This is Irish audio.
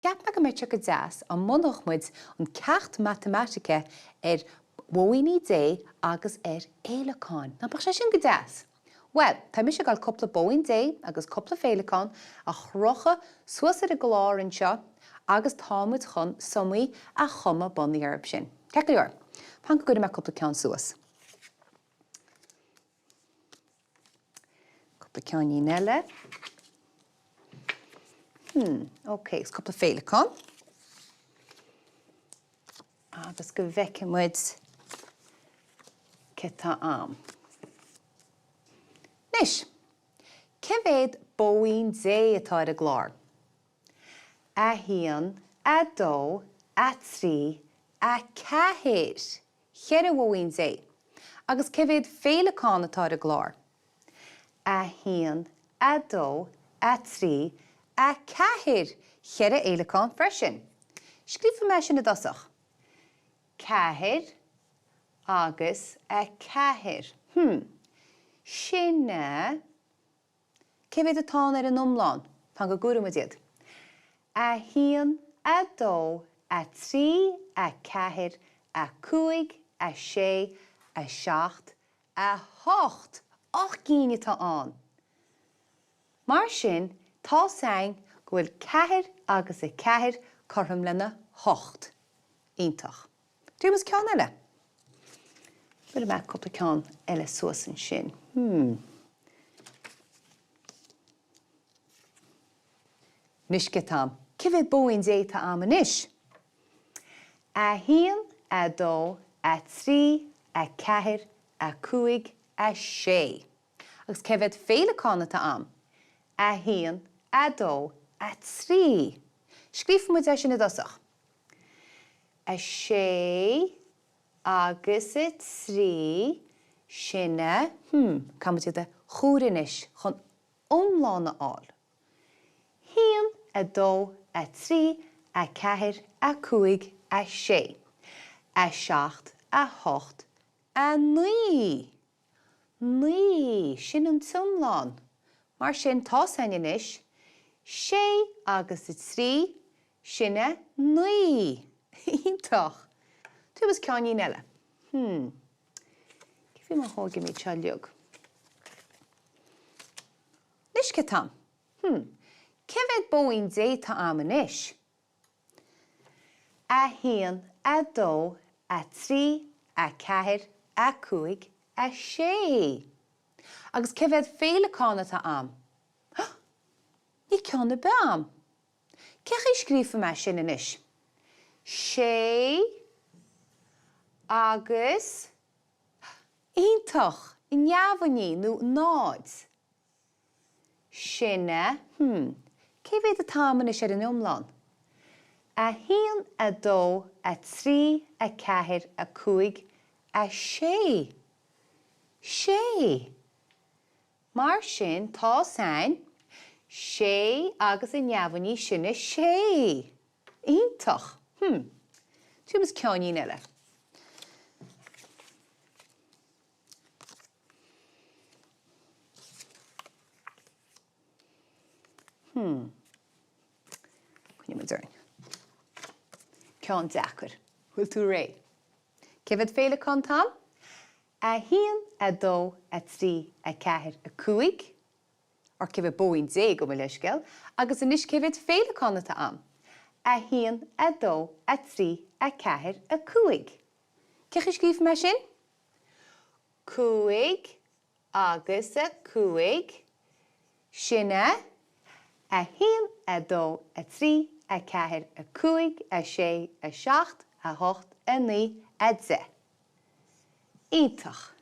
Cheap mé go mbeadh sé go deas dá mbunódh muid an ceacht matamaitice ar bhóíní Dé agus ar fhéileacáin. Nach mbeadh sé sin go deas? Bhuel, tá mise ag dul cúpla bóín Dé agus cúpla féileacán a chrochadh suas ar an gclár anseo agus tá muid chun sumaí a chumadh bunaithe orthu sin. Ceart go leor, fan go gcuirfidh mé cúpla ceann suas. Cúpla ceainnín eile. Hmm, ok, agus cúpla féileacán. Agus go bhfeicfidh muid cé tá a'm. Anois, cé mhéad bóín Dé atá ar an gclár? 1, 2, 3, 4. 14 bhóín Dé. Agus cé mhéad féileacán atá ar an gclár? 1, 2, 3, 4! Cheithre fhéileacán freisin. Scríobfaidh mé sin i dtosach. 4 agus 4. Hmm. Sin a. Cé mhéad atá ann ar an iomlán? Fan go gcomhairfidh muid iad. 1, 2, 3, 4, 5, 6, 7, 8! 8 gcinn atá ann! Mar sin, tá's a'inn go bhfuil 4 agus 4 cothrom lena hocht. Iontach. Déanaimis ceann eile. Cuirfidh mé cúpla ceann eile suas ansin. Hmm. Anois cé tá a'm? Cé mhéad bóín Dé atá a'm anois? 1, 2, 3, 4, 5, 6. Agus cé mhéad féileacán atá a'm? 1, 2, 3. Scríobfaidh muid é sin i dtosach. 6 agus 3, sin a, hmm, caithfidh muid iad a chomhaireamh anois chun iomlán a fháil. 1, 2, 3, 4, 5, 6, 7, 8, 9! 9, sin an t-iomlán. Mar sin, tá's a'inn anois, sé agus a trí, sin a naoi! Iontach! Tógaimis ceainnín eile. Hmm. Cé faoi má thógaim iad seo uilig? Anois cé tá a'm? Hmm. Cé mhéad bóín Dé tá a'm anois? 1, 2, 3, 4, 5, 6. Agus cé mhéad féileacán atá a'm? Níl ceann ar bith a'm. Cé chaoi scríobfaidh mé sin anois? Sé agus. Iontach! Neamhní nó náid. Sin é. Hmm. Cé mhéad atá a'm anois ar an iomlán? 1, 2, 3, 4, 5, 6. Sé! Mar sin, tá's a'inn, sé agus a neamhní, sin é sé! Iontach! Hmm. Tógaimis ceainnín eile. Hmm. Coinneoidh muid orainn. Ceann deacair. Bhfuil tú réidh? Cé mhéad féileacán atá a'm? 1, 2, 3, 4, 5. Or cé mhéad bóín Dé, gabh mo leithscéal. Agus anois cé mhéad féileacán atá a'm? 1, 2, 3, 4, 5. Cé chaoi scríobfaidh mé sin? 5 agus 5, sin é, 1, 2, 3, 4, 5, 6, 7, 8, 9, 10. Iontach!